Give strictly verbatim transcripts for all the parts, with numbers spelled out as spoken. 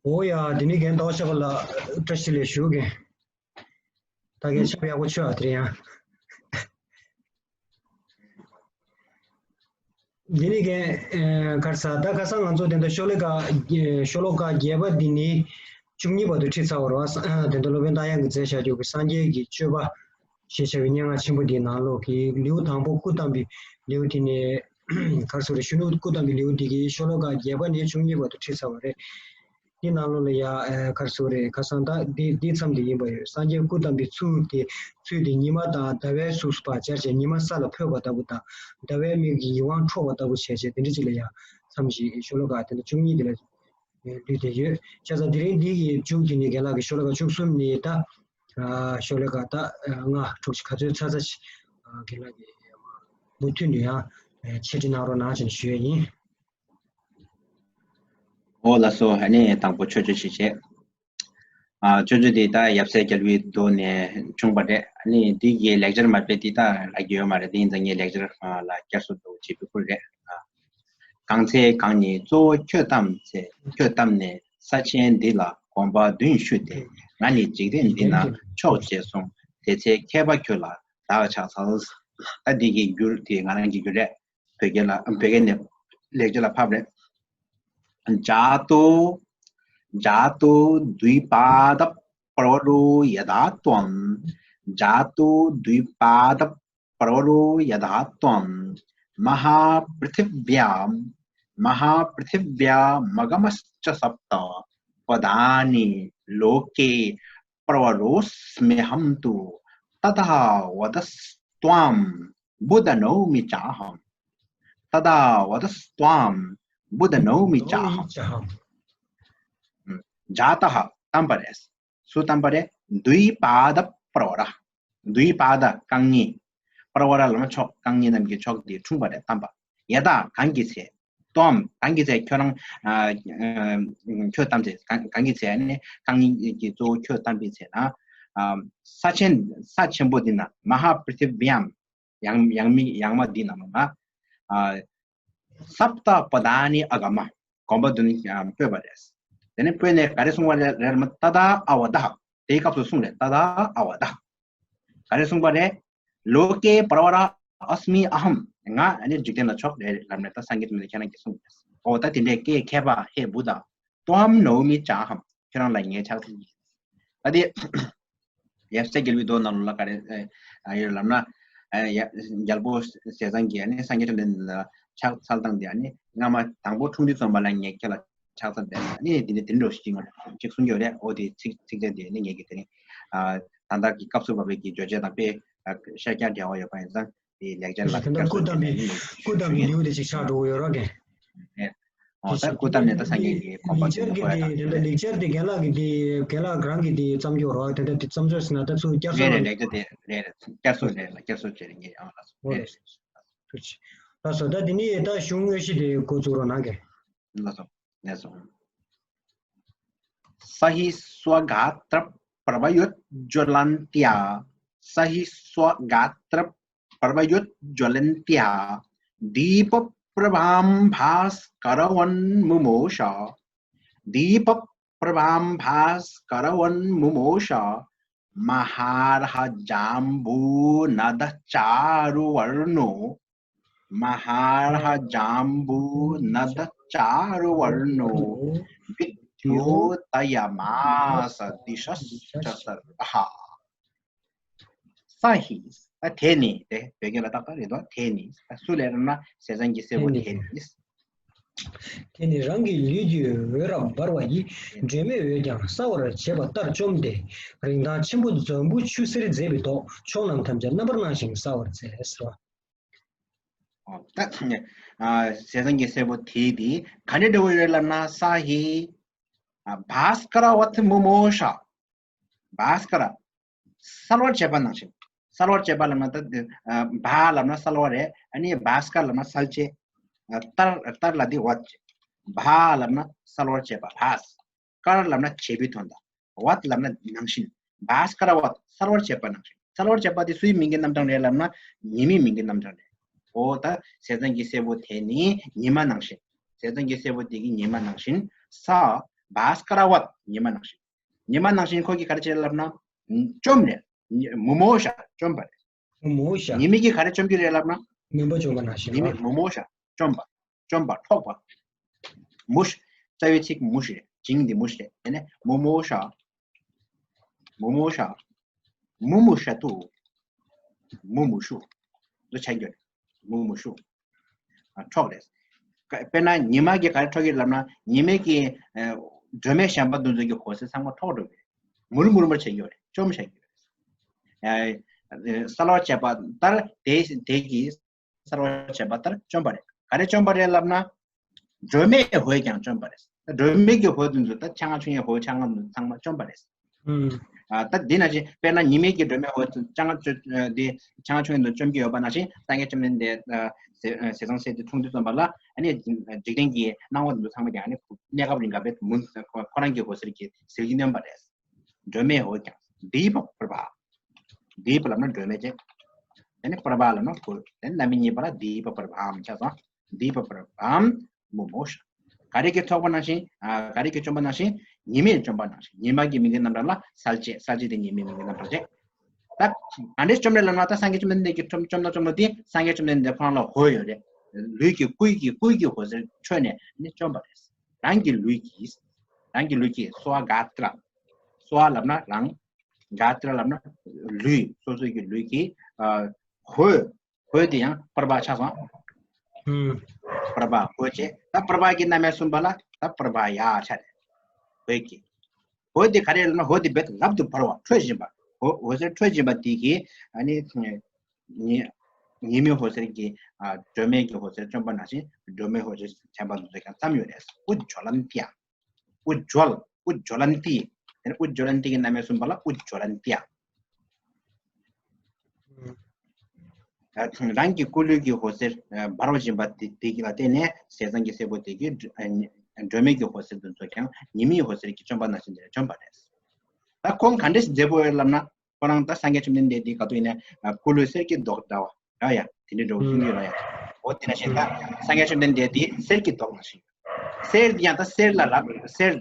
འོ་ཡ། དེ་ནི་རྒན་རྡོ་ཆགས་པ་ལ་བཀྲ་ཤིས་བདེ་ལེགས་ཞུ་གི། ད་རྒན་ཆགས་པ་ཡག་པོ་ཆོད་ཨ་དེ་རིང་ཡང་། འདི་ནི་གན་ཁར་ས་ད་ཁ་སང་ང་ཚོ་དེ་འདྲ་ཤོ་ལོ་ཀ་ཤོ་ལོ་ཀ་བརྒྱད་པ་འདི་ནི་བཅུ་གཉིས་བར་དུ་ཁྲིད་ཚར་བ་རེད་བ། དེ་འདྲ་སློབ་དཔོན་རྟ་དབྱངས་ཀྱིས་མཛད་བཞག་རྒྱུ་གི་སངས་རྒྱས་ཀྱི་སྤྱོད་པ་ཞེས་བྱ་བའི་སྙན་ངག་ཆེན་པོ་འདིའི་ནང་ལོགས་ཀྱི་ལེའུ་དང་པོ་སྐུ་བལྟམས་པའི་ལེའུ་དེ་ནི་གར་སོ་རེ་གཞོན་ནུ་སྐུ་བལྟམས་པའི་ལེའུ་འདི་གི་ཤོ་ལོ་ཀ་བརྒྱད་པ་ནས་བཅུ་གཉིས་བར་དུ་ཁྲིད་ཚར་བ་རེད། འདི་ནང་ལོགས་ལ་ཡ་ཨེ་གར་སོ་རེ་ཁ་སང་ད་འདི་འདི་མཚམས་འདི་ཡིན་པ་ཡོད། སངས་རྒྱས་སྐུ་བལྟམས་པའི་ཚུལ་དེ་ཚུལ་དེ་ཉི་མ་དང་ཟླ་བའི་གཟུགས་སུ་ཕར་སྦྱར་བྱས་ཉི་མ་ས་ལ་འཕོས་པ་ལྟ་བུ་དང་ཟླ་བའི་མིག་གིས་ཡིད་དབང་འཕྲོག་པ་ལྟ་བུ་བྱས་བྱས་དེ་འདྲ་ཅིག་ལ་ཡ་མཚམས་ཤིག་ཤོ་ལོ་ཀ་དེ་འདྲ་བཅུ་གཉིས་དེ་ལ་བསྡུས་ཏེ་ཡོད། བྱས་ཙང་དེ་རིང་འདི་གི་མཇུག་དེ་ནི་རྒན་ལགས་ཀྱི་ཤོ་ལོ་ཀ་བཅུ་གསུམ་ནས་ད་ཤོ་ལོ་ཀ་ད་ལྔ་དྲུག་ཅིག་ག་ཚོད་ཚར་ཚར་ཅིག་རྒན་ལགས་ཀྱིས་མུ་མཐུད་ནས་ཡང་འཆད་ཁྲིད་གནང་རོགས་གནང་ཞེས་ཞུ་ཡས་ཡིན། འོ་ལགས་སོ། ཨ་ནི་དང་པོ་ཆོས་སྤྱོད་ཞིག་བྱས། ཨ་ཆོས་སྤྱོད་དེ་ད་ཡབ་སྲས་རྒྱལ་བའི་མདོ་ནས་བྱུང་བ་རེད། ཨ་ནི་འདི་གི་ལེགས་སྦྱར་མ་དཔེ་དེ་ད་ལབ་ཀྱི་ཡོད་མ་རེད། དེ་ཡིན་ཙང་ངས་ལེགས་སྦྱར་ལ་བསྐྱར་གསོ་འདྲ་བོ་བྱེད་དགོས་ཀྱི་རེད། གང་ཚེ་གང་ཉིད་གཙོ་བོ་ཁྱོད་བལྟམས་ཚེ། ཁྱོད་བལྟམས་ནས་ས་ཆེན་འདི་ལ་གོམ་པ་བདུན་ཞུས་ཏེ། ང་ནི་འཇིག་རྟེན་འདི་ན་མཆོག་ཅེས་གསུངས། དེ་ཚེ་མཁས་པ་ཁྱོད་ལ་བདག་ཕྱག་འཚལ། ད་འདི་གི་འགྱུར་དེ་ང་རང་གི་འགྱུར་རེད། བོད་སྐད་ལ་བོད་སྐད་ནས་ལེགས་སྦྱར་ལ་ཕབ་རེད། जातो जातो द्विपादप्रवरो यदा त्वं। जातो द्विपादप्रवरो यदा त्वं। महापृथिव्यां महापृथिव्यामगमश्च सप्त पदानि लोके प्रवरोऽस्म्यहं तु। तदा वदस्त्वां बुधनौमि चाहम्। तदा वदस्त्वां बुधनौमि चाहम्। जातः བལྟམས་པ་རེད། སུ་བལྟམས་པ་རེད། द्विपादप्रवर། द्विपाद རྐང་གཉིས། प्रवर ལབ་ན་མཆོག་རྐང་གཉིས་རྣམས་ཀྱི་མཆོག་དེ་འཁྲུངས་པ་རེད། བལྟམས་པ། यदा གང་གི་ཚེ། त्वं གང་གི་ཚེ་ཁྱོད་རང་ཁྱོད་བལྟམས་ཚེ། གང་གི་ཚེ་ནི་རྐང་གཉིས་ཀྱི་གཙོ་བོ་ཁྱོད་བལྟམས་པའི་ཚེ་ན། ས་ཆེན་ས་ཆེན་པོ་འདི་ན། महापृथिव्यां ཡང་ཡང་མི་ཡང་མ་འདི་ནང་ན། सप्त पदानि अगम གོམ་པ་བདུན་སྤོས་པ་རེད། དེ་ནས་སྤོས་ནས་ག་རེ་གསུངས་པ་རེད་རེད་མ། तदा अवदः དེའི་སྐབས་སུ་གསུངས་རེད། तदा अवदः ག་རེ་གསུངས་པ་རེད། लोके प्रवरः अस्मि अहम् ང་ཨ་ནི་འཇིག་རྟེན་ལ་མཆོག་རེད་ལབ་ནས་ད་སངས་རྒྱས་བཅོམ་ལྡན་འདས་ཁྱེད་རང་གིས་གསུངས་རེད། འོ་ད་དེ་འདྲའི་སྐད་མཁས་པ་ཧེ་བུ་དང་། त्वं नौमि चाहम् ཁྱེད་རང་ལ་ངས་ཕྱག་འཚལ་གྱི། ད་དེ། ཡབ་སྲས་རྒྱལ་བའི་མདོ་ནང་ལ་ག་རེ་ཡོད་ལབ་ན། རྒྱལ་པོ་ཟས་གཙང་གིས་ནི་སངས་རྒྱས་བཅོམ་ལྡན་འདས་ལ་ཕྱག་འཚལ་སྟངས་དེ་ནི་སྔ་མ་དང་པོ་འཁྲུངས་དུས་ཙམ་པ་ལ་ངས་ཁྱེད་ལ་ཕྱག་འཚལ་ཏེ་ནི་དེ་ནི་དེ་འདྲ་ཞིག་ཅིག་གསུང་གི་ཡོད་རེད། འོ་དེ་ཚིག་ཚིག་བཅད་དེ་ནི་ངས་ཀྱི་དེ་ནི་ད་ལྟ་གི་སྐབས་སུ་བབས་པའི་གི་བརྗོད་བྱ་དང་དཔེ་ཤར་རྒྱག་འབྲེལ་བ་ཡོད་པ་ཡིན་ཙང་དེ་ལེགས་སྦྱར་ལ་དེ་འདྲ་སྐུ་བལྟམས་པའི་སྐུ་བལྟམས་པའི་ལེའུ་དེ་ཅིག་ཆགས་འགྲོ་གི་ཡོད་རོགས་གན། ཨོ་ད་སྐུ་བལྟམས་ནས་ད་སངས་རྒྱས་ཀྱི་གོ་འཕང་ལེགས་སྦྱར་གྱི་དེ་དེ་འདྲ་ལེགས་སྦྱར་དེ་རྒན་ལགས་ཀྱི་དེ་རྒན་ལགས་རང་གི་དེ་བརྩམས་རྒྱུ་རོགས་དེ་འདྲ་དེ་བརྩམས་ཆོས་ཟེར་ན་ད་ཚུར་བསྐྱར་གསོ་རེད་རེད། ལེགས་སྦྱར་དེ་རེད་རེད། བསྐྱར་གསོ་རེད་ལ་བསྐྱར་གསོ་བྱེད་རེད་ངས་ཨང་ལགས་སོ། ཨོ་རེད། ཐུགས་རྗེ་ཆེ། ལགས་སོ་ད་དེ་ནས་ད་གཞུང་དངོས་གཞི་དེ་འགོ་བཙུགས་རོགས་གནང་གི། ལགས་སོ། ལགས་སོ། सहि स्वगात्रप्रभयोज्ज्वलन्त्या। सहि स्वगात्रप्रभयोज्ज्वलन्त्या। दीपप्रभां भास्करवन्मुमोष। दीपप्रभां भास्करवन्मुमोष। महार्हजाम्बूनदचारुवर्णो। महार्हजाम्बूनदचारुवर्णो विद्योतयमास दिशश्च सर्वः। सहि ད་དེ་ནི་དེ་བོད་སྐད་ལ་ཏག་ཏག་རེད་དོ། དེ་ནི་ད་སུ་ལས་རབ་ན་ཟས་གཙང་གི་སྲས་པོ་དེ་ནི། དེ་ནི་རང་གི་ལུས་ཀྱི་འོད་རབ་འབར་བ་ཡིས། སྒྲོན་མེའི་འོད་ཀྱང་གསལ་བར་བྱེད་པ་ལྟར་བཅོམ་སྟེ། རིན་ཐང་ཆེན་པོ་འཛམ་བུ་ཆུ་སེར་མཛེས་པའི་མདོག་ཕྱོགས་རྣམས་ཐམས་ཅད་རྣམ་པར་སྣང་ཞིང་གསལ་བར་མཛད་ཟེར་བ། ཨོ་ད་ཨ་ཟས་གཙང་གི་སྲས་པོ་དེ་དེ་ག་འདྲ་འདྲ་བོ་ཡོད་ལབ་ན། सहि ཨ་भास्करवत् मुमोष། भास्कर གསལ་བར་བྱེད་པ་ནང་བཞིན། གསལ་བར་བྱེད་པ་ལབ་ན་ད་དེ་ཨ་བ་ལབ་ན་གསལ་བ་རེད། ཨ་ནི་भास्कर ལབ་ན་གསལ་བྱེད། ཨ་ལྟར་ལྟར་ལ་དེ་བ་བ་ལབ་ན་གསལ་བར་བྱེད་པ། भास्कर ལབ་ན་བྱེད་པའི་དོན་དང་། वत् ལབ་ན་ནང་བཞིན། भास्करवत् གསལ་བར་བྱེད་པ་ནང་བཞིན། གསལ་བར་བྱེད་པ་དེ་སུའི་མིང་གི་རྣམ་གྲངས་རེད་ལབ་ན་ཉི་མའི་མིང་གི་རྣམ་གྲངས་རེད། འོ་ད་ཟས་གཙང་གི་སྲས་པོ་དེ་ནི་ཉི་མ་ནང་བཞིན། ཟས་གཙང་གི་སྲས་པོ་དེ་གི་ཉི་མ་ནང་བཞིན། ས་བྷཱ་སྐ་ར་བཏ། ཉི་མ་ནང་བཞིན། ཉི་མ་ནང་བཞིན་ཁོ་གིས་ག་རེ་བྱས་ལབ་ན། བཅོམ་རེད། མུ་མོ་ཤ། བཅོམ་པ་རེད། མུ་མོ་ཤ། ཉི་མ་གིས་ག་རེ་བཅོམ་རྒྱུ་རེད་ལབ་ན། མུན་པ་བཅོམ་པ་ནང་བཞིན། ཉི་མ་མུ་མོ་ཤ། བཅོམ་པ། བཅོམ་པ། འཕྲོག་པ། མུ་ཤ། རྩ་བའི་ཚིག་མུ་ཤ་རེད། བྱིངས་འདི་མུ་ཤ་རེད། དེ་ནས་མུ་མོ་ཤ། མུ་མོ་ཤ། མུ་མུ་ཤ་ཏུ། མུ་མུ་ཤུ། འདི་ཆ་རྒྱུ་རེད། མུ་མུ་ཤུ། ཨ། འཕྲོག་རེད། ཀ- དཔེར་ན་ཉི་མ་གིས་ག་རེ་འཕྲོག་གི་ལབ་ན། ཉི་མ་གིས་ཨ་སྒྲོན་མེ་གཞན་པ་དེ་ཚོ་གི་གོས་གཟན་ཚང་མ་འཕྲོག་འགྲོ་གི་རེད། མུར་མུར་མུར་བྱེད་ཀྱི་ཡོད་རེད། བཅོམ་བྱེད་ཀྱི་ཡོད་རེད། ཨ། གསལ་བར་བྱེད་པ་ལྟར་དེ་དེ་གིས་གསལ་བར་བྱེད་པ་ལྟར་བཅོམ་པ་རེད། ག་རེ་བཅོམ་པ་རེད་ལབ་ན། སྒྲོན་མེའི་འོད་ཀྱང་བཅོམ་པ་རེད། སྒྲོན་མེ་གི་འོད་དེ་ཚོ་ད་ཆ་ལྔ་ཆོས་དབྱིངས་འོད་ཆ་ལྔ་དེ་ཚང་མ་བཅོམ་པ་རེད། ཨུམ། ཨ། ད་འདི་ནང་བཞིན་དཔེར་ན་ཉི་མའི་གི་སྒྲོན་མེའི་འོད་ཆ་ལྔ་ཆོས་འདི་ཆ་ལྔ་ཆོས་དབྱིངས་དེ་བཅོམ་གྱི་ཡོད་པ་ནང་བཞིན། སངས་རྒྱས་བཅོམ་ལྡན་འདས་ཟས་ཟས་གཙང་སྲས་དེ་འཁྲུངས་དུས་ཙམ་པ་ལ། ཨ་ནི་འཇིག་རྟེན་གྱི་སྣང་བ་དེ་ཚོ་ཚང་མ་ཀྱང་ཨ་ནི་གནས་སྐབས་རིང་ག་བའི་མུན་ཁོ་རང་གི་འོད་ཟེར་གྱིས་ཟིལ་གྱིས་གནོན་པ་རེད། སྒྲོན་མེའི་འོད་ཀྱང་། དཱི་པ་པྲ་བྷཱ། དཱི་པ་ལབ་ན་སྒྲོན་མེ་བྱས། དེ་ནས་པྲ་བྷཱ་ལབ་ན་འོད། དེ་ནས་རྣམ་དབྱེ་གཉིས་པ་ལ་དཱི་པ་པྲ་བྷཱ་ཨམ་ཆགས་སོང་། དཱི་པ་པྲ་བྷཱ་ཨམ་མུ་མོ་ཤ། ག་རེ་གིས་འཕྲོག་པ་ནང་བཞིན། ཨ། ག་རེ་གིས་བཅོམ་པ་ནང་བཞིན། ཉི་མས་བཅོམ་པ་ནང་བཞིན། ཉི་མ་གི་མིང་གི་རྣམ་གྲངས་ལ་གསལ་བྱེད། གསལ་བྱེད་དེ་ཉི་མའི་མིང་གི་རྣམ་གྲངས་བྱས། ད་ག་འདྲས་བཅོམ་རེད་ལབ་ན། ད་སངས་རྒྱས་བཅོམ་ལྡན་འདས་ཀྱིས་བཅོམ་བཅོམ་ན་བཅོམ་ན་དེ་སངས་རྒྱས་བཅོམ་ལྡན་འདས་ཁོ་རང་ལ་འོད་ཡོད་རེད། ལུས་ཀྱི་སྐུ་ཡི་སྐུ་ཡི་འོད་ཟེར་འཕྲོས་ནས་ནི་བཅོམ་པ་རེད། རང་གི་ལུས་ཀྱིས། རང་གི་ལུས་ཀྱིས་སྭཱ་ཧཱ་ག་ཏྲ། སྭཱ་ཧཱ་ལབ་ན་རང་། ག་ཏྲ་ལབ་ན་ལུས། སོ་སོ་གི་ལུས་ཀྱིས། ཨ། འོད། འོད་དེ་ཡང་པྲ་བྷཱ་ཆགས་སོང་། ཨུམ། པྲ་བྷཱ་འོད་བྱས། ད་པྲ་བྷཱ་གི་རྣམ་དབྱེ་གསུམ་པ་ལ་ད་པྲ་བྷཱ་ཡ་ཆགས་རེད། འོད་ཀྱི། འོད་དེ་ག་རེ་ལབ་ན། འོད་དེ་རྦད་རབ་ཏུ་འཕར་བ། འཕྲོ་བཞིན་པ། འོད་འོད་ཟེར་འཕྲོ་བཞིན་པ་དེ་གིས་ཨ་ནི་ཉི་ཉི་མའི་འོད་ཟེར་གྱིས། ཨ། སྒྲོན་མེ་གི་འོད་ཟེར་བཅོམ་པ་ནང་བཞིན། སྒྲོན་མེའི་འོད་ཟེར་བྱས་པ་དེ་ཚོ་ཀྱང་ཙམ་ཡོད་རེད། ཨུ་ཇྭ་ལན་ཏི་ཡ། ཨུ་ཇྭ་ལ། ཨུ་ཇྭ་ལན་ཏི། དེ་ནས་ཨུ་ཇྭ་ལན་ཏི་གི་རྣམ་དབྱེ་གསུམ་པ་ལ་ཨུ་ཇྭ་ལན་ཏི་ཡ། ཨ། རང་གི་སྐུ་ལུས་ཀྱི་འོད་ཟེར་འཕར་བ་བཞིན་པ་དེ་དེ་ལ་བརྟེན་ནས་ཟས་གཙང་གི་སྲས་པོ་དེ་གིས་སྒྲོན་མེ་གི་འོད་ཟེར་དེ་ཚོ་ཀྱང་ཉི་མའི་འོད་ཟེར་གྱིས་བཅོམ་པ་ནང་བཞིན་དེ་བཅོམ་པ་རེད། ད་ཁོང་ག་འདྲས་མཛེས་པོ་ཡོད་ལབ་ན། ཁོ་རང་ད་སངས་རྒྱས་བཅོམ་ལྡན་འདས་དེ་ག་དུས་ཡིན་ན་སྐུ་ལུས་གསེར་གྱི་མདོག་འདྲ་བ་ར་ཡ། དེ་འདྲའི་འདྲ་བོ་གསུང་གི་ཡོད་ར་ཡ། འོ་དེ་ནང་བཞིན་ད་སངས་རྒྱས་བཅོམ་ལྡན་འདས་དེ་གསེར་གྱི་མདོག་ནང་བཞིན། གསེར་ཡང་ད་གསེར་ལ་རག་གསེར་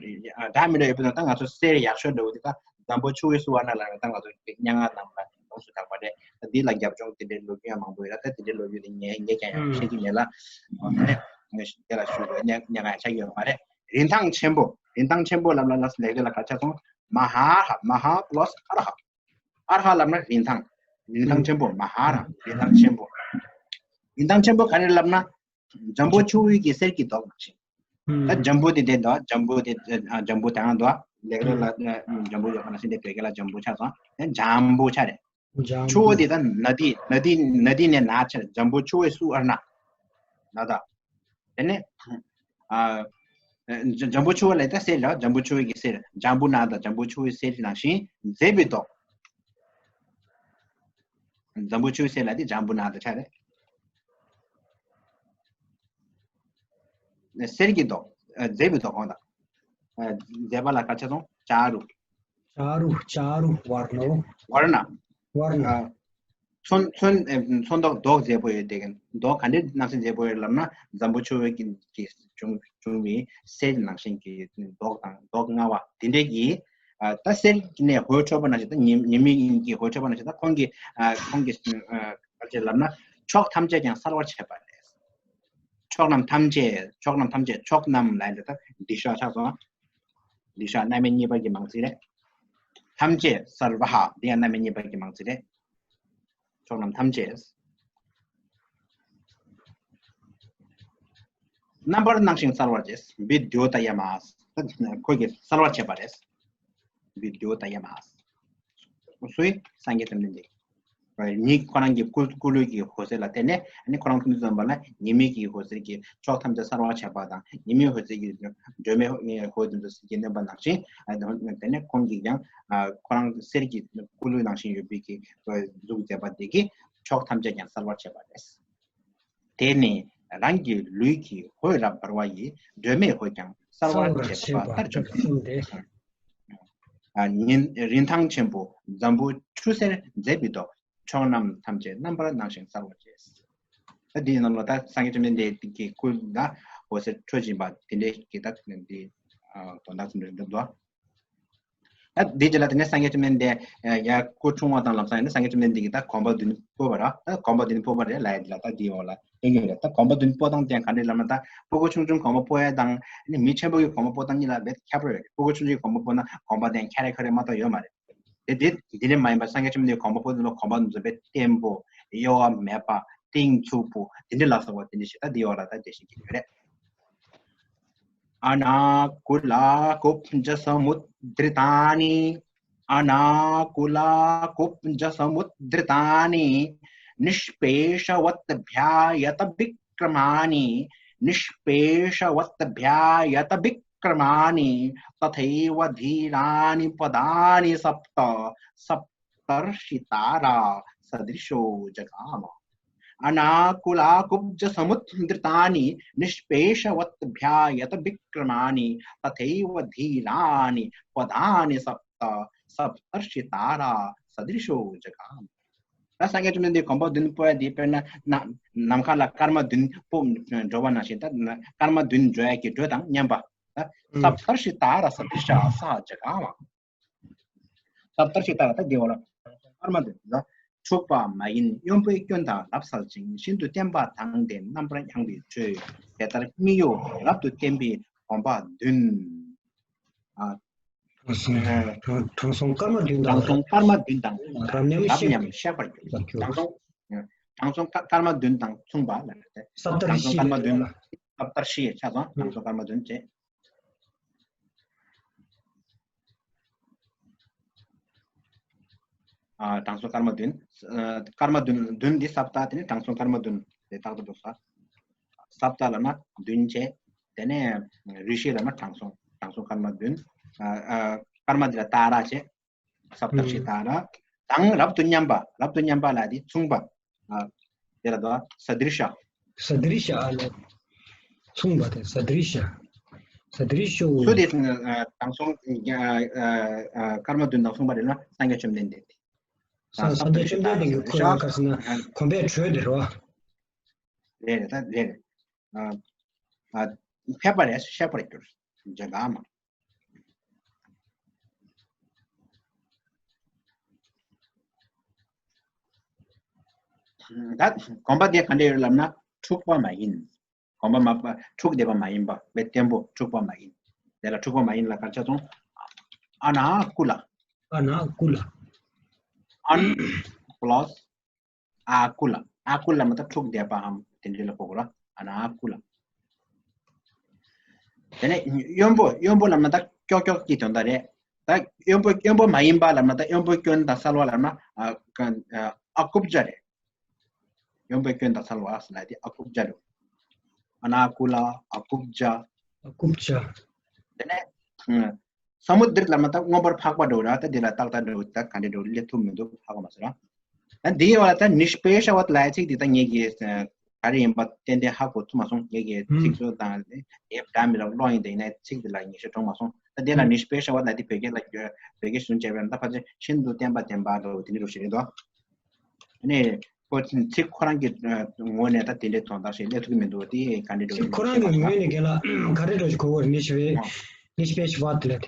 འདྲ་མི་འདྲ་ཡོད་པ་དང་། ད་ང་ཚོ་གསེར་ཡག་ཤོས་འདྲ་བོ་དེ་ད་འཛམ་བུ་ཆུ་བོའི་སུ་ཝར་ཎ་ལ་ད་ང་ཚོ་སྙན་ངག་ནང་ལ་ཡོངས་སུ་གྲགས་པ་རེད། ད་འདི་ལ་རྒྱབ་ལྗོངས་དེ་འདྲའི་ལོ་རྒྱུས་ཡང་མང་པོ་ཡོད་ར། ད་དེ་འདྲའི་ལོ་རྒྱུས་དེ་ངས་ངས་ཀྱང་ཡང་ཤེས་ཀྱི་མེད་ལ། འོ་དེ་ནས་ངས་དེ་ལ་ཞུ་དགོས་སྙན་སྙན་ངག་ཡང་ཆགས་ཀྱི་ཡོད་མ་རེད། རིན་ཐང་ཆེན་པོ། རིན་ཐང་ཆེན་པོ་ལབ་ན་ལ་ལེགས་སྦྱར་ལ་ག་ཆགས་སོང་། མ་ཧཱ་ར། མ་ཧཱ་པ་ལ་སི་ཨ་ར་ཧ། ཨ་ར་ཧ་ལབ་ན་རིན་ཐང་། རིན་ཐང་ཆེན་པོ། མ་ཧཱ་ར། རིན་ཐང་ཆེན་པོ། རིན་ཐང་ཆེན་པོ་ག་རེ་ལབ་ན། འཛམ་བུ་ཆུ་བོ་གི་གསེར་གྱི་མདོག་ནང་བཞིན། ད་འཛམ་བུ་དེ་དེ་འདུག་འཛམ་བུ་དེ། ཨ། འཛམ་བུ་དེ་ཡང་འདུག་ལེགས་སྦྱར་ལ་འཛམ་བུ་ཡོད་པ་ནང་བཞིན་དེ་བོད་སྐད་ལ་འཛམ་བུ་ཆགས་སོང་། དེ་འཇམ་པོ་ཆགས་རེད། འཇམ་ཆུ་བོ་པོ། དེ་ད་ནི་དི། ནི་དི། ནི་དི་ནི་ནཱ་ཆགས་རེད། འཛམ་བུ་ཆུ་བོའི་སུ་ཝར་ཎ། ནཱ་ད། དེ་ནས། ཨ། འཛམ་བུ་ཆུ་བོ་ལ་ད་གསེར་ལ། འཛམ་བུ་ཆུ་བོ་གི་གསེར། འཇམ་པོ་ནཱ་ད་འཛམ་བུ་ཆུ་བོའི་གསེར་ནང་བཞིན་མཛེས་པའི་མདོག་འཛམ་བུ་ཆུ་བོའི་གསེར་ལ་དེ་འཇམ་པོ་ནཱ་ད་ཆགས་རེད། གསེར་གྱི་མདོག་ཨ། མཛེས་པའི་མདོག་ཁོང་དང་། ཨ། མཛེས་པ་ལ་ག་ཆགས་སོང་། ཅཱ་རུ། ཅཱ་རུ། ཅཱ་རུ་ཝར་ཎོ། ཝར་ཎ། ཝར་ཎ། ཨ། མཚོན། མཚོན། ཨེ། མཚོན་མདོག་མདོག་མཛེས་པོ་ཡོད་དེ། མདོག་ག་འདྲའི་ནང་བཞིན་མཛེས་པོ་ཡོད་ལབ་ན། འཛམ་བུ་ཆུ་བོ་གི་གི་བྱུང་བྱུང་བའི་གསེར་ནང་བཞིན་གྱི་མདོག་དང་མདོག་མངར་བ་དེ་འདྲའི་གི། ཨ། ད་གསེར་ནས་འོད་འཕྲོས་པ་ནང་བཞིན། ད་ཉི་ཉི་མའི་གི་འོད་འཕྲོས་པ་ནང་བཞིན། ད་ཁོང་གི། ཨ། ཁོང་གི། ཨ། ག་རེ་ལབ་ན། ཕྱོགས་ཐམས་ཅད་ཀྱང་གསལ་བར་བྱེད་པ་རེད། ཕྱོགས་རྣམས་ཐམས་ཅད། ཕྱོགས་རྣམས་ཐམས་ཅད། ཕྱོགས་རྣམས་ལ་ཡིན་ད་དི་ཤ་ཆགས་སོང་། དི་ཤ་རྣམ་དབྱེ་གཉིས་པ་གི་མང་ཚིག་རེད། ཐམས་ཅད། སརྦ་ཧ། འདི་ཡང་རྣམ་དབྱེ་གཉིས་པ་གི་མང་ཚིག་རེད། ཕྱོགས་རྣམས་ཐམས་ཅད། རྣམ་པར་སྣང་ཞིང་གསལ་བར་བྱེད། བི་དྱོ་ཏ་ཡ་མ། ཁོ་གིས་གསལ་བར་བྱེད་པ་རེད། བི་དྱོ་ཏ་ཡ་མ། སུའི། སངས་རྒྱས་བཅོམ་ལྡན་འདས། ཉིད་ཁོ་རང་གི་སྐུ་སྐུ་ལུས་ཀྱི་འོད་ཟེར་ལ་བརྟེན་ནས། ཨ་ནི་ཁོ་རང་ཐུགས་ཉིད་ཙམ་པ་ལ་ཉི་མའི་གི་འོད་ཟེར་གྱིས་ཕྱོགས་ཐམས་ཅད་གསལ་བར་བྱེད་པ་དང་། ཉི་མའི་འོད་ཟེར་གྱིས་སྒྲོན་མེའི་འོད་དེ་ཚོ་ཟིལ་གྱིས་གནོན་པ་ནང་བཞིན། ཨ། དེ་ནས་ཁོང་གིས་ཀྱང་། ཨ། ཁོ་རང་གསེར་གྱི་སྐུ་ལུས་ནང་བཞིན་ཡོད་པའི་གི་གཟུགས་མཛད་པ་དེ་གིས་ཕྱོགས་ཐམས་ཅད་ཀྱང་གསལ་བར་བྱེད་པ་རེད། དེ་ནི་རང་གི་ལུས་ཀྱི་འོད་རབ་འབར་བ་ཡིས། སྒྲོན་མེའི་འོད་ཀྱང་གསལ་བར་བྱེད་པ་ལྟར་བཅོམ་པས། ཨ། ཉིན། རིན་ཐང་ཆེན་པོ་འཛམ་བུ་ཆུ་སེར་མཛེས་པའི་མདོག་ཕྱོགས་རྣམས་ཐམས་ཅད་རྣམ་པར་སྣང་ཞིང་གསལ་བར་བྱེད། ད་འདིའི་ནང་ལ་ད་སངས་རྒྱས་བཅོམ་ལྡན་འདས་ཀྱི་སྐུ་ལ། འོད་ཟེར་འཕྲོ་བཞིན་པ་དེ་འདྲའི་གི་ད་འདི་དོན་དག་ཙམ་རེད་འདུག་དོ། ད་འདི་རྗེས་ལ་དེ་ནས་སངས་རྒྱས་བཅོམ་ལྡན་འདས་ཡར་སྐུ་འཁྲུངས་པ་དང་ལམ་སང་ཡིན་ན་སངས་རྒྱས་བཅོམ་ལྡན་འདས་ཀྱིས་ད་གོམ་པ་བདུན་སྤོས་པ་ར། ད་གོམ་པ་བདུན་སྤོས་པ་རེད་ལབ་ཡ་དེ་ལ་ད་འདི་འོག་ལ་ཡོང་གི་རེད། ད་གོམ་པ་བདུན་སྤོ་སྟངས་དེ་ག་འདྲ་ལབ་ན། ད་ཕྲུ་གུ་ཆུང་ཆུང་གོམ་པ་སྤོ་ཡ་དང་ནི་མི་ཆེན་པོ་གི་གོམ་པ་སྤོ་སྟངས་གཉིས་ལ་རྦད་ཁྱད་པར་ཡོད་རེད། ཕྲུ་གུ་ཆུང་ཆུང་གི་གོམ་པ་སྤོ་ན་གོམ་པ་དེ་ཁྱ་རེ་ཁ་རེ་མ་གཏོགས་ཡོད་མ་རེད། དེ་དེ་དེ་འདྲ་མ་ཡིན་པ་སངས་རྒྱས་བཅོམ་ལྡན་འདས་གོམ་པ་སྤོ་དུས་ལ་གོམ་པ་འདི་ཚོ་དཔེ་བརྟན་པོ་གཡོ་བ་མེད་པ་གཏིང་ཚུགས་པོ་དེ་འདྲ་ལ་སོགས་པ་དེ་འདྲ་ཞིག་ད་འདི་འོག་ལ་ད་འགྲེལ་བཤད་བྱེད་ཀྱི་ཡོད་རེད། अनाकुलाकुब्जसमुद्रितानि। अनाकुलाकुब्जसमुद्रितानि। निष्पेषवद्भ्यायतविक्रमाणि। निष्पेषवद्भ्यायतविक्रमाणि। तथैव धीराणि पदानि सप्त। सप्तर्षितारासदृशो जगाम। अनाकुलाकुब्जसमुद्रितानि। निष्पेषवद्भ्यायतविक्रमाणि। तथैव धीराणि पदानि सप्त। सप्तर्षितारासदृशो जगाम। ད་སངས་རྒྱས་བཅོམ་ལྡན་འདས་གོམ་པ་བདུན་སྤོ་ཡ་དེ་དཔེར་ན་ན་ནམ་མཁའ་ལ་སྐར་མ་བདུན་སྤོ་འགྲོ་བ་ནང་བཞིན། ད་སྐར་མ་བདུན་འགྲོ་ཡ་གི་འགྲོས་དང་མཉམ་པ། ད་ཨུམ། सप्तर्षितारासदृशः सः जगाम། སབ་ཏར་ཤི་ཏཱ་ར། ད་དེ་འོག་ལ་སྐར་མ་བདུན་ལ། འཁྲུགས་པ་མ་ཡིན་གཡོན་པོའི་སྐྱོན་དང་རབ་གསལ་ཅིང་། ཤིན་ཏུ་བརྟན་པ་དང་ལྡན་རྣམ་པར་ཡངས་པའི་འགྲོས། དེ་ལྟར་མི་གཡོ་རབ་ཏུ་བརྟན་པའི་གོམ་པ་བདུན། ཨ། དྲང་སྲོང་དྲང་དྲང་སྲོང་སྐར་མ་བདུན་དང་དྲང་སྲོང་སྐར་མ་བདུན་དང་རབ་མཉམ་རབ་གཤེགས་མཉམ་གཤེགས་པར་གྱུར། དྲང་སྲོང་དྲང་སྲོང་སྐར་མ་བདུན་དང་མཚུངས་པ་ལ། སབ་ཏར་ཤི། སྐར་མ་བདུན། སབ་ཏར་ཤི་ཆགས་སོང་། དྲང་སྲོང་སྐར་མ་བདུན་བྱས། ཨ། དྲང་སྲོང་སྐར་མ་བདུན། ཨ། སྐར་མ་བདུན། བདུན་འདི་སབ་ཏ། དེ་ནས་དྲང་སྲོང་སྐར་མ་བདུན་དེ་ཏག་ཏག་འགྲོ་ས། སབ་ཏ་ལབ་ན་བདུན་བྱས། དེ་ནས་རི་ཤི་ལབ་ན་དྲང་སྲོང་། དྲང་སྲོང་སྐར་མ་བདུན། ཨ། ཨ། སྐར་མ་འདི་ལ་ཏཱ་ར་བྱས། སབ་ཏར་ཤི་ཏཱ་ར། དང་རབ་ཏུ་མཉམ་པ། རབ་ཏུ་མཉམ་པ་ལ་དེ་མཚུངས་པ། ཨ། དེ་ལ་དོ་སྡྲི་ཤ། སྡྲི་ཤ་ཨ་ལ། མཚུངས་པ་དེ་སྡྲི་ཤ། སྡྲི་ཤོ། སུ་དེ་དྲང་སྲོང་། ཨ། ཨ། ཨ། སྐར་མ་བདུན་དང་མཚུངས་པ་རེད་ན་སངས་རྒྱས་བཅོམ་ལྡན་འདས་དེ། ས་སངས་རྒྱས་བཅོམ་ལྡན་འདས་ཀྱི་ཁོ་རང་ག་ཟེར་ན་གོམ་པའི་འགྲོས་དེ་རེད་བ། རེད་རེད། ད་རེད་རེད། ཨ། ཨ། ཕལ་པ་རེད། གཤེགས་པར་གྱུར། ཇ་ག་མ། ད་གོམ་པ་དེ་ག་འདྲ་ཡོད་ལབ་ན་འཁྲུགས་པ་མ་ཡིན། གོམ་པ་མ་འཁྲུགས་བསྡད་པ་མ་ཡིན་པ། དཔེ་བརྟན་པོ་འཁྲུགས་པ་མ་ཡིན། དེ་ལ་འཁྲུགས་པ་མ་ཡིན་ལ་ག་རེ་ཆགས་སོང་། ཨ་ན་ཀུ་ལ། ཨ་ན་ཀུ་ལ། ཨན་པ་ལ་སི་ཨ་ཀུ་ལ། ཨ་ཀུ་ལ་མ་ད་འཁྲུགས་བསྡད་པའམ་དེ་འདྲ་ལ་གོ་དགོས་ར། ཨ་ན་ཀུ་ལ། དེ་ནས་གཡོན་པོ། གཡོན་པོ་ལབ་ན་ད་ཀྱོག་ཀྱོག་གི་དོན་དག་རེད། ད་གཡོན་པོ། གཡོན་པོ་མ་ཡིན་པ་ལབ་ན་ད་གཡོན་པོའི་སྐྱོན་དང་གསལ་བ་ལབ་ན་ཨ་ཀ་ཨ་ཨ་ཀུབ་ཇ་རེད། གཡོན་པོའི་སྐྱོན་དང་གསལ་བ་ལབ་དེ་ཨ་ཀུབ་ཇ་རེད། ཨ་ན་ཀུ་ལ། ཨ་ཀུབ་ཇ། ཨ་ཀུབ་ཇ། དེ་ནས་ཨ་ས་མུ་དྲི་ལབ་ན་ད་མངོན་པར་འཕགས་པ་འགྲོ་ར། ད་དེ་ལ་ཏག་ཏག་འགྲོ། ད་ག་འདྲ་འགྲོ་སླེབས་ཐུབ་མི་འདུག་ཧ་གོ་མ་སོང་ར། ད་འདིའི་བར་ད་ནིཤ་པེ་ཤ་བ་ལབ་ཡ་ཚིག་འདི་ད་ངེད་ཀྱིས་ག་རེ་ཡིན་པ་ཏན་ཏན་ཧ་གོ་ཐུབ་མ་སོང་། ངེད་ཀྱིས་ཨུམ། ཚིག་སོགས་དང་དེབ་འདྲ་མི་འདྲ་ཀློག་ཡིན། དེ་ཡིན་ན་ཚིག་འདི་ལ་ངེས་ཤེས་འདྲོངས་མ་སོང་། ད་དེ་ལ་ཨུམ། ནིཤ་པེ་ཤ་བ་ལབ་དེ་བོད་སྐད་ལ་བསྒྱུར། བོད་སྐད་གཞུང་བྱས་པས་ན་ད་ཕལ་ཆེར་ཤིན་ཏུ་བརྟན་པ་ལྡན་པ་འདྲ་བོ་དེ་འདྲ་རུ་ཞིག་རེད་དོ། ཨ་ནི་ཁོ་ཚིག་ཁོ་རང་གི་ངོས་ནས་ད་དེ་འདྲའི་དོན་དག་ཞིག་སླེབས་ཐུབ་ཀྱི་མི་འདུག་དེ་ག་འདྲ་འདྲ་ཚིག་ཁོ་རང་གི་ངོས་ནས་རྒན་ལགས་ག་རེ་འདྲ་ཞིག་གོ་དགོས་རེད། ནིཤ་པེ་ཨ་ནིཤ་པེ་ཤ་བ་དེ་ལ་དེ།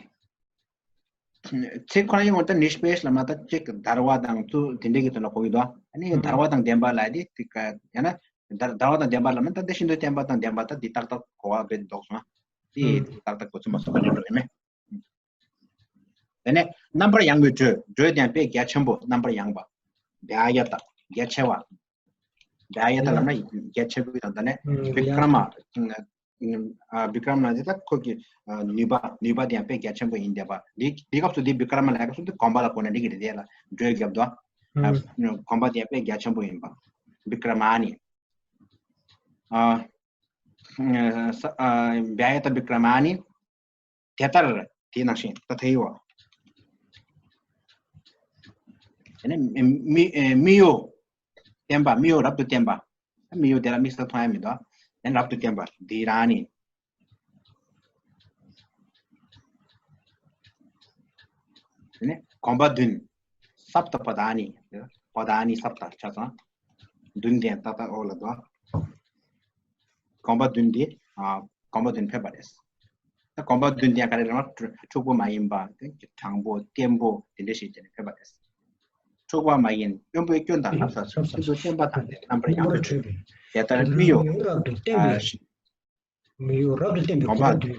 ཚིག་ཁོ་རང་ཡིན་ངོ་ད་ནིཤ་པེ་ཤ་ལབ་ན་ད་ཅིག་བརྡར་བ་དང་ཚུ་དེ་འདྲའི་གི་དོན་ལ་གོ་གི་འདུག་ཨ་ནི་ཨུམ། བརྡར་བ་དང་ལྡན་པ་ལབ་དེ་དེ་ག་ཡང་ན་བརྡར་བརྡར་བ་དང་ལྡན་པ་ལབ་ན་ད་དེ་ཤིན་ཏུ་བརྟན་པ་དང་ལྡན་པ་ད་དེ་ཏག་ཏག་གོ་བ་བེད་འདོགས་སོང་། དེ་ཨུམ། ཏག་ཏག་གོ་ཚུལ་མ་སོང་བ་ནི་འགྲོ་ཡིན་མེད། དེ་ནས་རྣམ་པར་ཡངས་པའི་འགྲོས། འགྲོས་དེ་ཡང་དཔེ་རྒྱ་ཆེན་པོ། རྣམ་པར་ཡངས་པ། བྱ་ཡ་ཏ། རྒྱ་ཆེ་བ། བྱ་ཡ་ཏ་ལབ་ན་རྒྱ་ཆེ་བའི་དང་། དེ་ནས་ཨུམ། བི་ཀྲ་མ། ཨ། བི་ཀྲ་མ་ལབ་ན་ད་ཁོ་གི་ཨ་ནུས་པ། ནུས་པ་དེ་ཡང་དཔེ་རྒྱ་ཆེན་པོ་ཡིན་བསྡད་པ། འདི་འདི་སྐབས་སུ་འདི་བི་ཀྲ་མ་ལབ་སྐབས་སུ་འདི་གོམ་པ་ལ་གོ་ན་འགྲིག་གི་རེད། དེ་ལ་འགྲོས་རྒྱབ་འདུག་ཨ། ཨུམ། གོམ་པ་དེ་ཡང་དཔེ་རྒྱ་ཆེན་པོ་ཡིན་པ། བི་ཀྲ་མ་ནི། ཨ། ས་ཨ། བྱ་ཡ་ཏ་བི་ཀྲ་མ་ནི། དེ་ལྟར་དེ་ནང་བཞིན་ད་དེ་ཡོད། དེ་ནས་མི་མི་གཡོ་བརྟན་པ། མི་གཡོ་རབ་ཏུ་བརྟན་པ། མི་གཡོ་དེ་ལ་དམིགས་བསལ་མཐོང་ཡ་མི་འདུག་དེ་ནས་རབ་ཏུ་བརྟན་པ་དྷི་ར་ནི། དེ་ནས་གོམ་པ་བདུན། སབ་ཏ་པ་དྷ་ནི། པ་དྷ་ནི་སབ་ཏ་ཆ་ཚང་། བདུན་ལྡན་ཏག་ཏག་འོག་ལ་འདུག་གོམ་པ་བདུན་དེ་ ཨ་གོམ་པ་བདུན་ཕེབས་པ་རེད། ད་གོམ་པ་བདུན་དེ་ཡང་ག་རེ་རེད་ལབ་ན། འཁྲུག་པ་མ་ཡིན་པ། དྲང་པོ། བརྟན་པོ། དེ་འདྲ་ཞིག་བྱས་ནས་ཕེབས་པ་རེད། འཁྲུག་པ་མ་ཡིན། གཡོན་པས་སྐྱོན་དང་རབ་བསལ་ཚུལ། ཤིན་ཏུ་བརྟན་པ་དང་ནི། རྣམ་པར་ཡང་དག་གྲོལ་བའི། དེ་ལྟར་མི་གཡོ། མི་གཡོ་རབ་ཏུ་བརྟན་པའི། ཨ་མི་གཡོ་རབ་ཏུ་བརྟན་པའི་གོམ་པ་བདུན།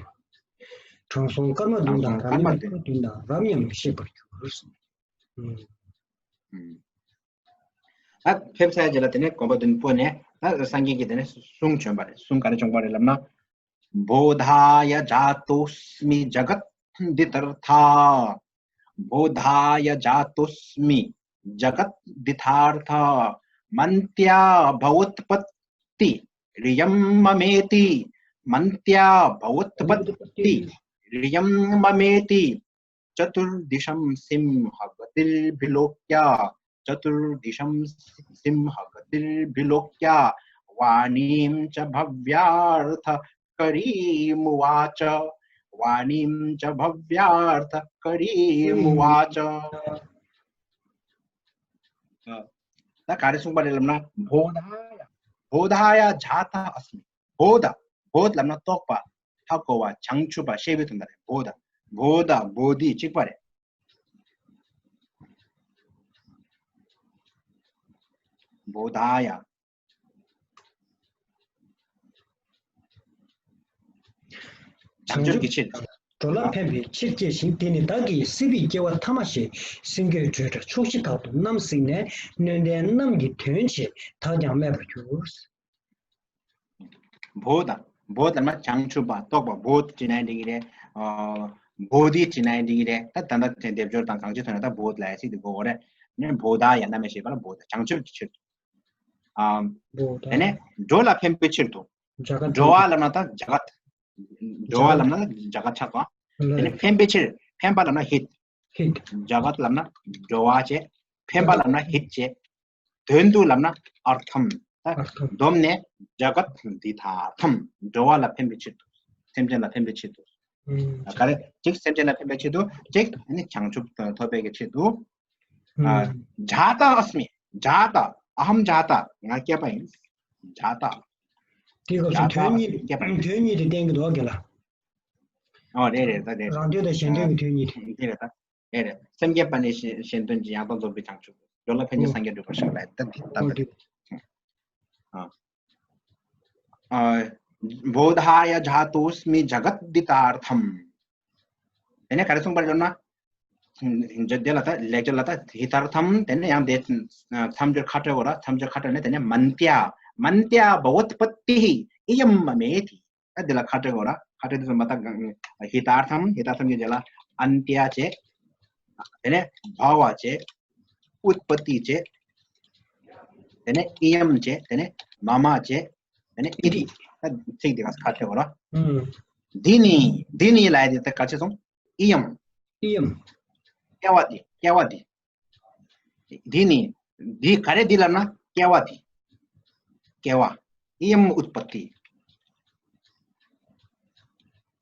དྲང་སྲོང་སྐར་མ་བདུན་དང་། རང་ཉིད་འཁོར་བདུན་དང་། རབ་མཉམ་ཤེས་པར་གྱུར། ཨུམ། ད་ཕེབས་ཚར་རྗེས་ལ་དེ་ནས་གོམ་པ་བདུན་སྤོས་ནས། ད་སངས་རྒྱས་ཀྱིས་དེ་ནས་གསུང་བྱོན་པ་རེད། གསུང་ག་རེ་བྱུང་བ་རེད་ལབ་ན། बोधाय जातोऽस्मि जगद्धितार्थ। बोधाय जातोऽस्मि जगद्धितार्थ। मन्त्या भवोत्पत्तिरियं ममेति। मन्त्या भवोत्पत्तिरियं ममेति। चतुर्दिशं सिंहगतिर्भिलोक्य। चतुर्दिशं सिंहगतिर्भिलोक्य। वाणीं च भव्यार्थकरीमुवाच। वाणीं च भव्यार्थकरीमुवाच। ད་ག་རེ་གསུངས་པ་རེད་ལབ་ན། बोधाय बोधाय जातः अस्मि। बोध། बोध ལབ་ན་རྟོགས་པ། ཧ་གོ་བ། བྱང་ཆུབ་པ། ཤེས་པའི་དོན་དག་རེད། बोध། बोध बोधि གཅིག་པ་རེད། बोधाय། བྱང་ཆུབ་ཀྱི་ཕྱིར། འགྲོ་ལ་ཕན་པའི་ཕྱིར་སྐྱེ་ཞིང་། དེ་ནི་བདག་གི་སྲིད་པའི་སྐྱེ་བ་ཐ་མ་ཞེས། སེང་གེའི་འགྲོས་སྒྲ་ཕྱོགས་བཞི་དག་ཏུ་རྣམ་གཟིགས་ནས། སྣོད་ལྡན་རྣམས་ཀྱི་དོན་བྱེད། བདག་ཀྱང་སྨྲས་པར་གྱུར། बोध། बोध ལབ་ན་བྱང་ཆུབ་པ། རྟོགས་པ། बोध བྲིས་ན་འགྲིག་གི་རེད། ཨ་बोधि བྲིས་ན་འགྲིག་གི་རེད། ད་ད་ལྟ་དེ་སྡེབ་སྦྱོར་དང་གང་ཅི་ཐོན་ན་ད་बोध ལབ་ཡ་ཚིག་དེ་དགོས་རེད། ནས་बोधाय རྣམ་དབྱེ་བྱེད་པ་ལ་बोध། བྱང་ཆུབ་ཀྱི་ཕྱིར་དུ། ཨ་बोध། དེ་ནས་འགྲོ་ལ་ཕན་པའི་ཕྱིར་དུ། འགྲོ་བ་ལབ་ན་ད་जगत། འགྲོ་བ་ལབ་ན་जगत ཆགས་པ། དེ་ནས་ཕན་པའི་ཕྱིར། ཕན་པ་ལབ་ན་हित། हित། जगत ལབ་ན་འགྲོ་བ་བྱས། ཕན་པ་ལབ་ན་हित བྱས། དོན་དུ་ལབ་ན་अर्थं། ད་अर्थं། བསྡོམས་ནས་जगद्धितार्थं། འགྲོ་བ་ལ་ཕན་པའི་ཕྱིར་དུ། སེམས་ཅན་ལ་ཕན་པའི་ཕྱིར་དུ། ཨུམ། ག་རེ། གཅིག་སེམས་ཅན་ལ་ཕན་པའི་ཆེད་དུ། གཅིག་ནི་བྱང་ཆུབ་ཐོབ་པའི་གི་ཆེད་དུ། ཨ། ཨུམ། जातः अस्मि། जातः། अहं जातः། ང་སྐྱེས་པ་ཡིན། जातः། དེའི་སྐབས་སུ जातः དོན་གཉིས། སྐྱེས་པ་ཡིན། དོན་གཉིས་དེ་བསྟན་གྱི་འདུག་ག་ལ། ཨོ་རེད་རེད། ད་རེད། རང་དོན་དང་གཞན་དོན་གྱི་དོན་གཉིས་དེ། དེ་རེད་ད། རེད་རེད། སེམས་བསྐྱེད་པ་ནི་གཞན་གཞན་དོན་གྱི། ཡང་དག་རྫོགས་པའི་བྱང་ཆུབ། འགྲོ་ལ་ཕན་ཕྱིར། ཨོ། སངས་རྒྱས་འགྲུབ་པར་ཤོག་ལབ་ད་འདི་ལྟ་ཨོ་བུ་འདི། རེད། ཨ། ཨ། बोधाय जातोऽस्मि जगद्धितार्थम्། དེ་ནས་ག་རེ་གསུངས་པ་རེད་ལབ་ན། འཇ་དེ་ལ་ད་ལེགས་སྦྱར་ལ་ད་हितार्थम्། དེ་ནས་ཡང་དེ་མཚམས་སྦྱོར་ཁ་སྤྲོད་དགོས་ར། མཚམས་སྦྱོར་ཁ་སྤྲོད་ནས་དེ་ནས मन्त्या मन्त्या भवोत्पत्तिरियं ममेति། ད་དེ་ལ་ཁ་སྤྲོད་དགོས་ར། ཁ་སྤྲོད་དུས་ཙམ་པ་ད་हितार्थम्། हितार्थम् གྱི་རྗེས་ལ་अन्त्या བྱས། དེ་ནས भव བྱས། उत्पत्ति བྱས། དེ་ནས་इयं བྱས། དེ་ནས मम བྱས། དེ་ནས་इति། ད་ཚིག་འདི་ག་ཁ་ཕྱེ་བ་ར། ཨུམ། འདི་ནི། འདི་ནི་ལབ་ཡ་དེ་ད་ག་ཅི་སོང་། इयम्། इयम्། སྐྱེ་བ་འདི། སྐྱེ་བ་འདི། འདི་ནི། འདི་ག་རེ་འདི་ལབ་ན་སྐྱེ་བ་འདི། སྐྱེ་བ། इयम् उत्पत्ति།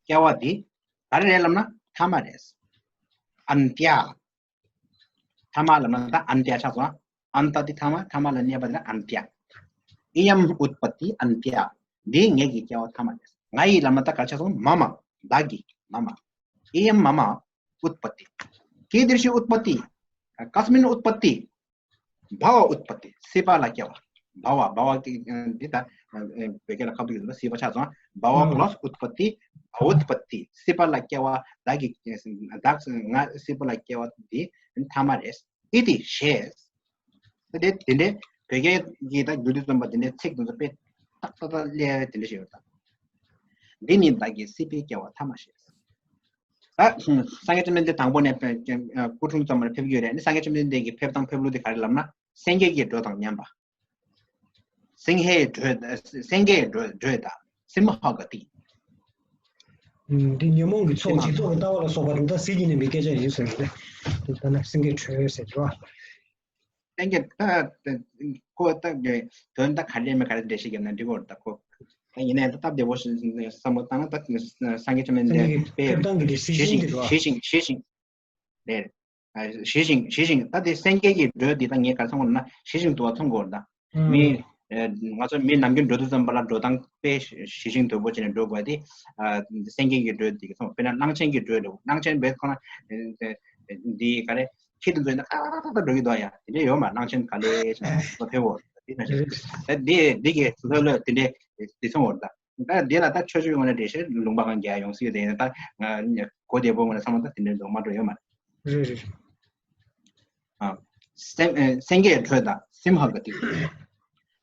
སྐྱེ་བ་འདི་ག་རེ་རེད་ལབ་ན་ཐ་མ་རེད། अन्त्या། ཐ་མ་ལབ་ན་ད་अन्त्या ཆགས་སོང་། अन्त འདི་ཐ་མ། ཐ་མ་ལ་གནས་པ་དེ་ལ་अन्त्या། इयम् उत्पत्ति अन्त्या། འདི་ངེད་ཀྱི་སྐྱེ་བ་ཐ་མ་རེད། ང་ཡི་ལབ་ན་ད་ག་ཆགས་སོང་། मम། བདག་གི། मम། इयं मम उत्पत्ति། कीदृशी उत्पत्ति། कस्मिन् उत्पत्ति། भव उत्पत्ति། སྲིད་པ་ལ་སྐྱེ་བ། भव། भव འདི་ད་བོད་སྐད་ལ་ཁ་ཐུག་ཡོད་པ། སྲིད་པ་ཆགས་སོང་། भव plus उत्पत्ति भवोत्पत्ति། སྲིད་པ་ལ་སྐྱེ་བ། བདག་གི། བདག་ང་སྲིད་པ་ལ་སྐྱེ་བ་འདི་ཐ་མ་རེད། इति ཞེས། དེ་དེ་འདྲའི་བོད་སྐད་ཀྱི་ད་རྒྱུད་སྡེ་རྩོམ་པ་དེ་འདྲའི་ཚིག་དེ་ཚོ་དཔེ་ཏག་ཏག་ཏག་ལས་དེ་འདྲ་ཞིག་ཡོད་ད། འདི་ནི་བདག་གི་སྲིད་པའི་སྐྱེ་བ་ཐ་མ་ཞེས། ད་སངས་རྒྱས་བཅོམ་ལྡན་འདས་དང་པོ་ནས་སྐུ་འཁྲུངས་ཙམ་ལ་ཕེབས་ཀྱི་ཡོད་རེད། ནི་སངས་རྒྱས་བཅོམ་ལྡན་འདས་ཀྱི་ཕེབས་སྟངས་ཕེབས་ལུགས་དེ་ག་རེ་ལབ་ན། སེང་གེ་གི་འགྲོས་དང་མཉམ་པ། སེང་གེའི་འགྲོས། སེང་གེའི་འགྲོས། འགྲོས་དང་། सिंहगति། འདི་ཉོན་མོངས་ཀྱི་ཚོགས་འཇིག་ཚོགས་ཀྱི་ལྟ་བ་ལ་སོགས་པ་དེ་ད་གཟི་བརྗིད་ལྡན་པའི་སྐད་ཆ་ཡིན་ཟེར་བ་རེད། དེ་ལྟ་ན་སེང་གེའི་འགྲོས་ཟེར་གྱི་རེད་བ། སེང་གེ་ད་ཁོ་ད་དོན་ད་ག་རེ་མེད་ག་རེ་འགྲེལ་བཤད་བརྒྱབ་ན་འགྲིག་གི་རེད་ད་ཁོ། ད་ཡིན་ནའི་ད་སྟབས་བདེ་པོ་ཞིག་བསམ་བློ་བཏང་ན་ད་སངས་རྒྱས་བཅོམ་ལྡན་འདས་དཔེ་ཕེབས་སྟངས་ཀྱི་དེ་གཟི་བརྗིད་ལྡན་གྱི་རེད་བ། ཞི་ཞིང་ཞི་ཞིང་རེད། ཞི་ཞིང་ཞི་ཞིང་། ད་དེ་སེང་གེ་གི་འགྲོས་འདི་ད་ངས་ག་རེ་མཚོན་གྱི་ཡོད་ན། ཞི་ཞིང་དུལ་བ་མཚོན་གྱི་ཡོད་ད། མི་ ང་ཚོ་མི་ནམ་རྒྱུན་འགྲོ་དུས་ཙམ་པ་ལ་འགྲོ་སྟངས་དཔེ་ཞི་ཞིང་དོད་པོ་བྱས་ནས་འགྲོ་དགོས་ཏེ། སེང་གེ་གི་འགྲོས་འདི་གི་སོང་། དཔེར་ན་གླང་ཆེན་གྱི་འགྲོས་འགྲོ། གླང་ཆེན་བས་ཁོ་ན་འདི་ག་རེ་ཁྱི་དེ་ཚོ་ཡིན་ན་ཨ་ཏག་ཏག་འགྲོ་གི་འདུག་ཡ། དེ་འདྲ་ཡོད་མ། གླང་ཆེན་ག་ལེ་ཞིག་ལ་ཕེབས་འོ། དེ་ན་ཞིག་ད་འདི་འདི་གི་ལྷོད་ལྷོད་དེ་འདྲ་འདི་སོང་འོ། ད་ད་འདི་ལ་ད་ཆོས་ཕྱོགས་ངོས་ནས་འགྲེལ་བཤད་ལུང་པ་གང་རྒྱག་ཡོང་སྲིད་དེ་ཡིན་ན། ད་ང་གོ་བདེ་པོ་ངོས་ནས་བསམ་བློ་ད་དེ་འདྲ་འགྲོ་མ་འགྲོ་ཡོད་མ་རེད། རེད་རེད། ཨ། སེང་ཨེ་སེང་གེའི་འགྲོས་དང་སིམ་ཧ་ག་ཏི།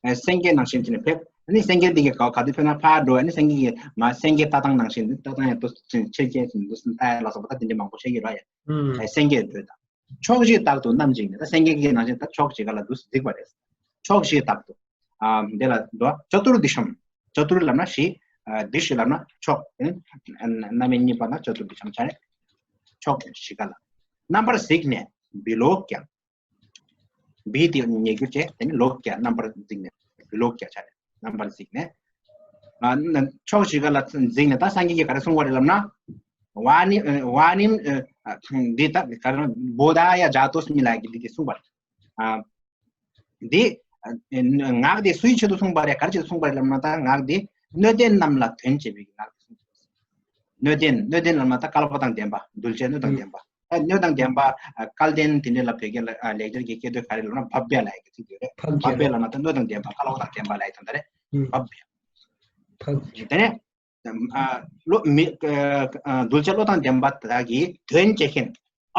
ཨེ་སེང་གེ་ནང་བཞིན་བྱས་ནས་ཕེབས། ཨ་ནི་སེང་གེ་འདི་གི་ག་ག་དུས་ཕེབས་ན་ཕར་འགྲོ། ཨ་ནི་སེང་གེ་གི་མ་སེང་གེ་ལྟ་སྟངས་ནང་བཞིན་ལྟ་སྟངས་ཡང་དུ་ཆེར་སྐྱེས་ཟིན་དུ་སིན་ལྟ་ཡ་ལ་སོགས་པ་ད་དེ་འདྲའི་མང་པོ་བཤད་ཀྱི་ར་ཡ། ཨེ་སེང་གེའི་འགྲོས་དང་། ཕྱོགས་བཞིའི་ལྟག་ཏུ་རྣམ་འཇིགས་ནས། ད་སེང་གེ་གི་ནང་བཞིན་ད་ཕྱོགས་བཞི་ག་ལ་དུ་འཇིགས་པ་རེད། ཕྱོགས་བཞིའི་ལྟག་ཏུ། ཨ་འདི་ལ་འགྲོ། ཅ་ཏུར་དི་ཤམ། ཅ་ཏུར་ལབ་ན་བཞི། ཨ་དི་ཤ་ལབ་ན་ཕྱོགས། ཨ་རྣམ་དབྱེ་གཉིས་པ་ན་ཅ་ཏུར་དི་ཤམ་ཆ་རེད། ཕྱོགས་བཞི་ག་ལ། རྣམ་པར་གཟིགས་ནས་བི་ལོ་ཀྱང་། བི་དེ་ཉེ་གྱུར་བྱས། དེ་ནི་ལོ་ཀྱང་རྣམ་པར་གཟིགས་ནས། བི་ལོ་ཀྱང་ཆ་རེད། རྣམ་པར་གཟིགས་ནས། ཨ་ཕྱོགས་བཞི་ག་ལ་གཟིགས་ནས་ད་སངས་རྒྱས་ཀྱིས་ག་རེ་གསུངས་པ་རེད་ལབ་ན། ཝ་ནི་ཝ་ནིམ་འདི་ད་ག་རེ་བོ་དྷ་ཡ་ཛཱ་ཏོ་སྨི་ལབ་ཀྱི་འདི་དེ་གསུངས་པ་རེད། ཨ། འདི། ངག་འདི་སུའི་ཆེད་དུ་གསུངས་པ་རེད། ག་རེ་ཆེད་དུ་གསུངས་པ་རེད་ལབ་ན། ད་ངག་འདི་སྣོད་ལྡན་རྣམས་ལ་དོན་བྱེད་པའི་ངག་འདི་གསུངས་པ་རེད། སྣོད་ལྡན། སྣོད་ལྡན་ལབ་ན་ད་བསྐལ་པ་དང་ལྡན་པ། གདུལ་བྱའི་སྣོད་དང་ལྡན་པ། ད་སྣོད་དང་ལྡན་པ། བསྐལ་ལྡན་དེ་འདྲ་ལ་བོད་སྐད་ལ་ལེགས་སྦྱར་གྱི་སྐད་དོད་ག་རེ་ལབ་ན་བྷབ་བྱ་ལབ་ཡ་གི་ཚིག་དེ་རེད། བྷབ་བྱ་ལབ་ན་ད་སྣོད་དང་ལྡན་པ། བསྐལ་པ་དང་ལྡན་པ་ལབ་ཡ་དང་ད་རེད། བྷབ་བྱ། དེ་ནས། ཨ་བློ་མི་ཨ་གདུལ་བྱ་བློ་དང་ལྡན་པ་དག་གིས་དོན་བྱེད་མཁན།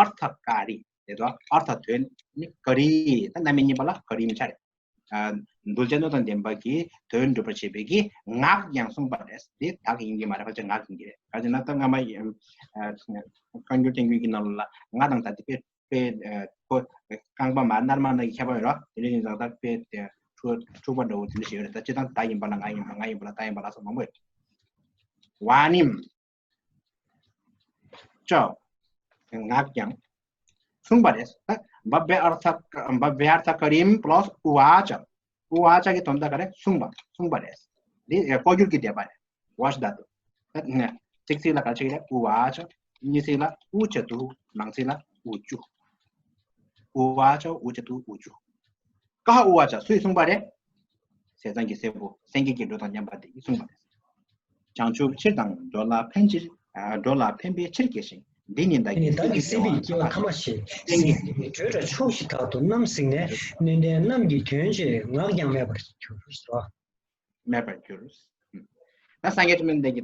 ཨར་ཐ་ཀ་རི་དེ་དོ། ཨར་ཐ་དོན་ནི་ཀ་རི། ད་རྣམ་དབྱེ་གཉིས་པ་ལ་ཀ་རི་མི་ཆ་རེད། ཨ་གདུལ་བྱ་བློ་དང་ལྡན་པ་གིས་དོན་སྒྲུབ་པར་བྱེད་པའི་གི་ངག་ཀྱང་གསུངས་པ་རེད། དེ་དག་ཡིན་གྱི་མ་རེད། ཕལ་ཆེར་ངག་ཡིན་གྱི་རེད། ག་ཅི་ན་ད་སྔ་མ་ཡི་ཨ་བཀའ་འགྱུར་བསྟན་འགྱུར་གྱི་ནང་ལ་ངག་དང་ད་དེ་དཔེ་དཔེ་ཨ་ཁོ་རྐང་པ་མ་སྣར་མ་ནང་གི་ཁྱད་པར་ཡོད་རོ། དེ་འདྲ་ཡིན་ཙང་ད་དཔེ་དེ་འཁྲུག་འཁྲུག་པ་འདྲ་བོ་དེ་འདྲ་ཞིག་ཡོད་རེད། ད་སྤྱིར་བཏང་ད་ཡིན་པ་ལ་ང་ཡིན་པ། ང་ཡིན་པ་ལ་ད་ཡིན་པ་ལ་སོགས་མང་པོ་ཡོད། ཝ་ནིམ། ཅོ། ངག་ཀྱང་གསུངས་པ་རེད། ད་བྷ་བེ་ཨར་ཐ་བྷ་བེ་ཨར་ཐ་ཀ་རིམ་པླ་སི་ཨུ་ཝ་ཅ། ཨུ་ཝ་ཅ་གི་དོན་དག་ག་རེ་གསུངས་པ། གསུངས་པ་རེད། འདི་ལྐོག་གྱུར་གྱི་བཟླས་པ་རེད། ཝ་ཤ་དྷཱ་ཏུ། ད་ནས་གཅིག་ཚིག་ལ་ག་རེ་བྱེད་ཀྱི་རེད། ཨུ་ཝ་ཅ། གཉིས་ཚིག་ལ་ཨུ་ཅ་ཏུ། མང་ཚིག་ལ་ཨུ་ཅུ། ཨུ་ཝ་ཅ་ཨུ་ཅ་ཏུ་ཨུ་ཅུ། ཀ་ཧ་ཨུ་ཝ་ཅ། སུས་གསུངས་པ་རེད། ཟས་གཙང་གི་སྲས་པོ་སེང་གེ་གི་འགྲོས་དང་མཉམ་པ་དེ་གིས་གསུངས་པ་རེད། བྱང་ཆུབ་ཕྱིར་དང་འགྲོ་ལ་ཕན་ཕྱིར། ཨ་འགྲོ་ལ་ཕན་པའི་ཕྱིར་སྐྱེ་ཞིང་། འདི་ཉིད་བདག་གིས་སྲིད་པའི་སྐྱེ་བ་ཐ་མ་ཞེས། སེང་གེ་གི་འགྲོས་དང་ཕྱོགས་བཞི་དག་ཏུ་རྣམ་གཟིགས་ནས། སྣོད་ལྡན་རྣམས་ཀྱི་དོན་བྱེད་ངག་ཀྱང་མེད་པར་གྱུར་ཏོ། མེད་པར་གྱུར། ད་སངས་རྒྱས་བཅོམ་ལྡན་འདས་ཀྱིས།